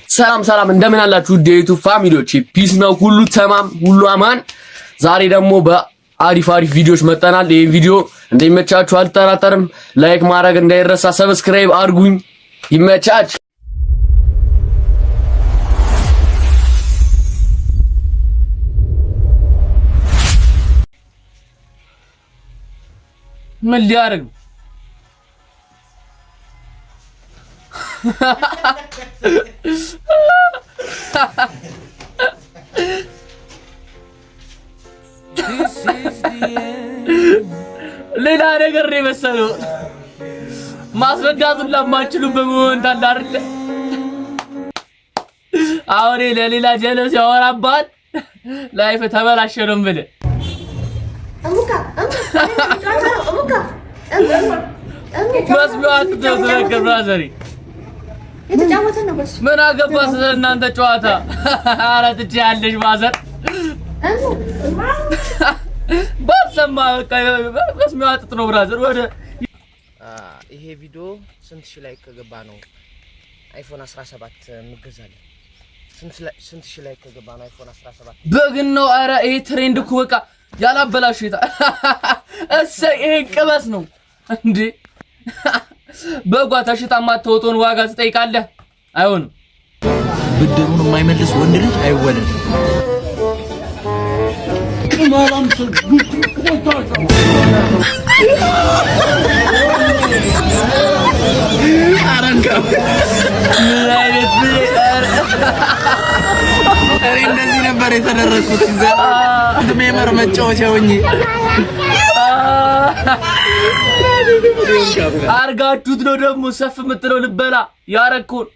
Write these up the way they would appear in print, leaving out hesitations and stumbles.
ሰላም ሰላም፣ እንደምን አላችሁ ውድ የ YouTube family ዎች? Peace ነው፣ ሁሉ ተማም፣ ሁሉ አማን። ዛሬ ደግሞ በአሪፍ አሪፍ ቪዲዮዎች መጥተናል። ይህ ቪዲዮ እንደሚመቻችሁ አልጠራጠርም። Like ማድረግ እንዳይረሳ፣ subscribe አድርጉኝ። ይመቻች። ምን ሊያደርግ ነው? ሌላ ነገር ነው የመሰለው። ማስረዳቱን ለማችሉበት moment አለ አይደለ? አሁን ለሌላ ጀለስ ያወራባል። Life ተበላሸ ነው የምልህ። መስሚያው አትተው ትነግር brother ዬ ምን አገባ ስለ እናንተ ጨዋታ? ኧረ ትችያለሽ mother ባልሰማ በቃ መስሚያው አጥጥ ነው brother። ወደ ይሄ ቪዲዮ ስንት ሺህ like ከገባ ነው iPhone 17 እንገዛለን? ስንት ሺህ like ከገባ ነው iPhone 17? በግን ነው። ኧረ ይሄ trend እኮ በቃ ያላበላሹ ይታ እሰይ፣ ይሄ ቅበስ ነው እንዴ! በጓ ተሽጣ የማትወጣውን ዋጋ ትጠይቃለህ። አይሆንም። ብድሩን የማይመልስ ወንድ ልጅ አይወለድ። ምን አይነት እኔ እንደዚህ ነበር የተደረግኩት። ሜመር መጫወቻ ሆኜ አርጋችሁት ነው ደግሞ ሰፍ የምትለው ልበላ ያረግኩን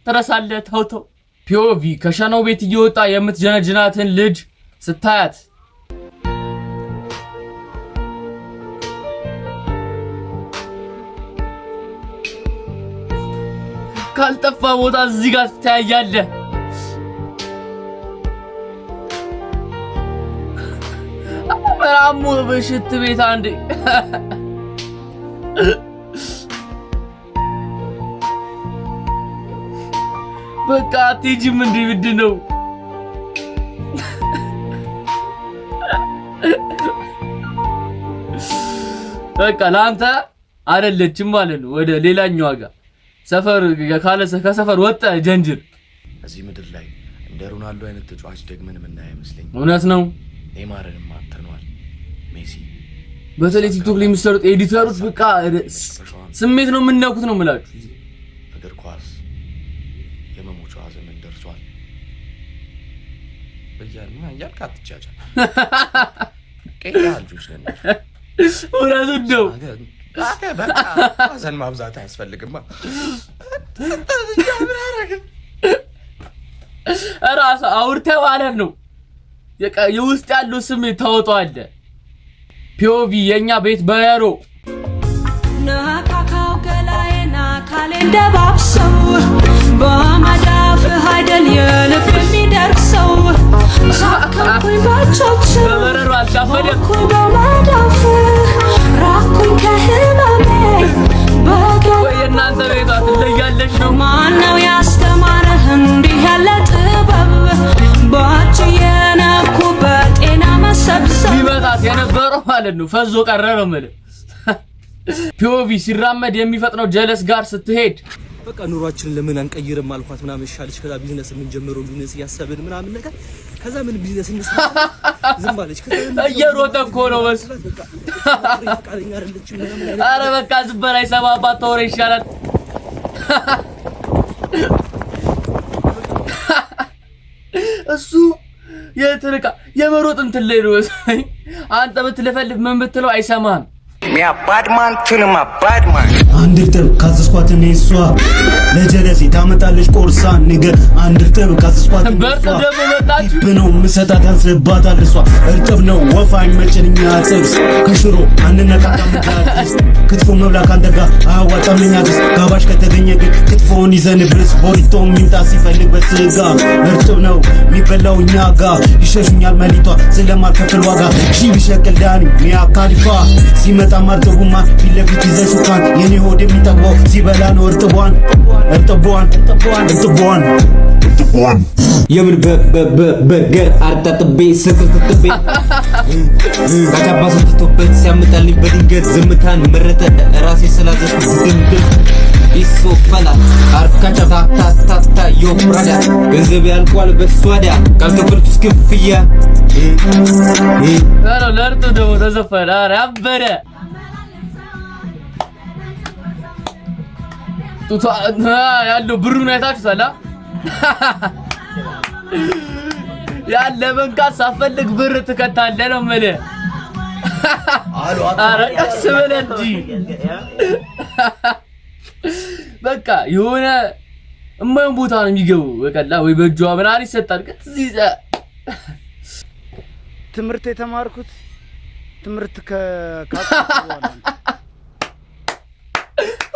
ትረሳለህ። ተው ተው። POV ከሸናው ቤት እየወጣ የምትጀነጅናትን ልጅ ስታያት ካልጠፋ ቦታ እዚህ ጋር ትተያያለህ። በራሙ በሽት ቤት አንዴ በቃ አትሄጂም እንዴ? ምንድን ነው? በቃ ለአንተ አይደለችም ማለት ነው። ወደ ሌላኛዋ ጋር ሰፈር ካለ ከሰፈር ወጣ ጀንጅር። እዚህ ምድር ላይ እንደ ሮናልዶ አይነት ተጫዋች ደግመን የምናየው አይመስለኝም። እውነት ነው። ኔይማርንም አጥተነዋል። ሜሲ በተለይ ቲክቶክ ላይ የሚሰሩት editor ኦች በቃ ስሜት ነው የምነኩት ነው የምላችሁ። እግር ኳስ የመሞቻዋ ዘመን ደርሷል እያልን እያልክ አትጃጃል። ቀይ ልጆች ነን። እውነቱን ነው። በቃ ሐዘን ማብዛት አያስፈልግማ። እራሱ አውርተህ ማለት ነው የውስጥ ያለው ስሜት ታወጣዋለህ። POV የኛ ቤት በረሮ ነካካው ገላዬን አካሌን ደባብሰው በመዳፍህ አይደል የልብ የሚደርሰው ሳከኩኝ ባቾች በበረሮ አልሻፈደም። ሞኩኝ በመዳፍህ ራኩኝ ከህመሜ ወይ የእናንተ ቤቷ ትለያለች ነው። ማነው ያስተማረህ እንዲህ ያለ ጥበብ ባች የነኩ በጤና መሰብሰብ ሊመታት የነበረው ማለት ነው ፈዞ ቀረ ነው የምልህ። POV ሲራመድ የሚፈጥነው ጀለስ ጋር ስትሄድ በቃ ኑሯችንን ለምን አንቀይርም አልኳት ምናምን ይሻለች። ከዛ ቢዝነስ የምንጀምረው ቢዝነስ እያሰብን ምናምን ነገር ከዛ ምን ቢዝነስ እንስራ ዝም አለች። ከዛ ምን እየሮጠ እኮ ነው በስ በቃ ፈቃደኛ አይደለችም ምናምን አይነት አረ በቃ ዝም በላይ ሰባ አባት ተወረ ይሻላል። እሱ የትርቃ የመሮጥ እንትን ላይ ነው መሰለኝ። አንተ ብትለፈልፍ ምን ብትለው አይሰማህም። አንድ እርጥብ ካዘዝኳት እኔ እሷ ለጀለሴ ታመጣለች ቆርሳ ንገር። አንድ እርጥብ ካዘዝኳት እኔ በእርጥብ እሷ ደግሞ መጣችሁ። ዲፕ ነው ምሰጣት ያንስባታል እሷ እርጥብ ነው ወፍ አይመቸን እኛ ጥብስ ከሽሮ አንነካካም እንዳትስ ክትፎ መብላ ካንተ ጋር አያዋጣም ለኛ ግስ ጋባሽ ከተገኘ ግን ክትፎውን ይዘንብስ ቦሪቶ ሚምጣ ሲፈልግ በስጋ እርጥብ ነው የሚበላው እኛ ጋ ይሸሹኛል መሊቷ ስለማልከፍል ዋጋ ሺ ቢሸቅል ዳኒ ሚያ ካሊፋ ሲመጣ ማርጥቡማ ፊት ለፊት ይዘሹካን የኔ ሆድ የሚጠግበው ሲበላ ነው እርጥቧን እርጥቧን እርጥቧን እርጥቧን። የምን በርገር አርጣጥቤ ስክር ትጥቤ ካቻባ ሰጥቶበት ሲያመጣልኝ በድንገት ዝምታን መረጠ ራሴ ስላዘዝኩ ድምድም ይሶፈላ አርካቻ ታታታታ yo brother ገንዘብ ያልቋል በሷዳ ካልከፈልኩት ክፍያ። ኧረ ለእርጥብ ደግሞ ተዘፈነ። ኧረ አበደ። ጡቷ ያለው ብሩን አይታችሁታል? ያለ መንካት ሳትፈልግ ብር ትከታለህ ነው የምልህ። ኧረ ቀስ ብለህ እንጂ በቃ የሆነ እማይሆን ቦታ ነው የሚገቡ። በቀላ ወይ በእጇ ምናምን ይሰጣል። እዚህ ትምህርት የተማርኩት ትምህርት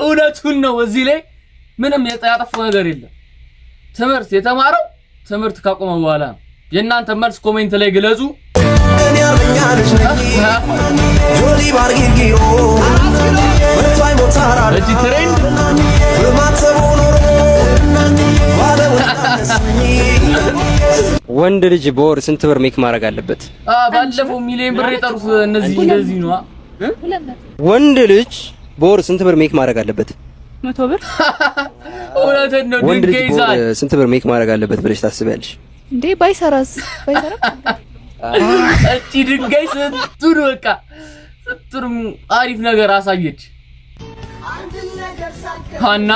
እውነቱን ነው። እዚህ ላይ ምንም ያጠፋው ነገር የለም። ትምህርት የተማረው ትምህርት ካቆመ በኋላ ነው። የእናንተ መልስ comment ላይ ግለጹ። እቺ trend ወንድ ልጅ በወር ስንት ብር make ማድረግ አለበት? ባለፈው ሚሊዮን ብር የጠሩት እነዚህ እንደዚህ ነው። ወንድ ልጅ በወር ስንት ብር make ማድረግ አለበት? 100 ብር። እውነትን ነው። ወንድ ልጅ ድንጋይ በወር ይዛል። ስንት ብር make ማድረግ አለበት ብለሽ ታስቢያለሽ? እንዴ ባይሰራስ? ባይሰራ እቺ ድንጋይ ስንቱን በቃ ስንቱን አሪፍ ነገር አሳየች። ሀና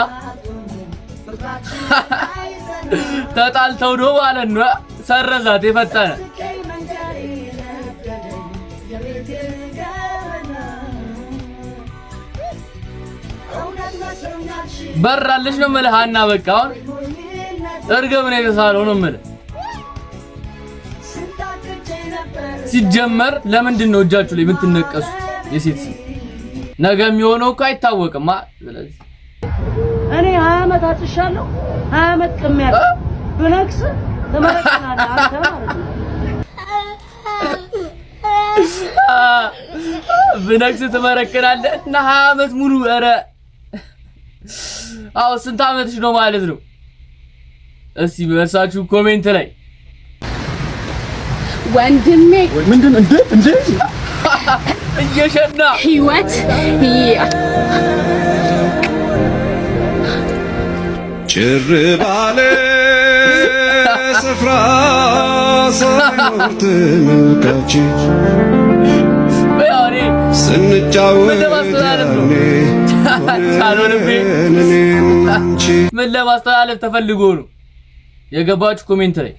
ተጣልተው ነው ማለት ነው። ሰረዛት የፈጠነ በራለች ነው የምልህ ሀና። በቃ አሁን እርግብ ነው የተሳለው ነው የምልህ። ሲጀመር ለምንድን ነው እጃችሁ ላይ የምትነቀሱት? የሴት ስም ነገ የሚሆነው እኮ አይታወቅም። ስለዚህ እኔ 20 ዓመት አጭሻለሁ፣ 20 ዓመት ቅሜያለሁ። ብነክስ ትመረቅናለህ አንተ ማለት ነው። ብነክስ ትመረቅናለህ እና 20 ዓመት ሙሉ። ኧረ አዎ ስንት ዓመትሽ ነው ማለት ነው? እስቲ መልሳችሁ comment ላይ። ወንድሜ ምንድን እንደ እንደ እየሸና ህይወት ጭር ባለ ስፍራ ሳይኖር ተመልካች ስንጫወት ምን ለማስተላለፍ ተፈልጎ ነው የገባችሁ comment ላይ።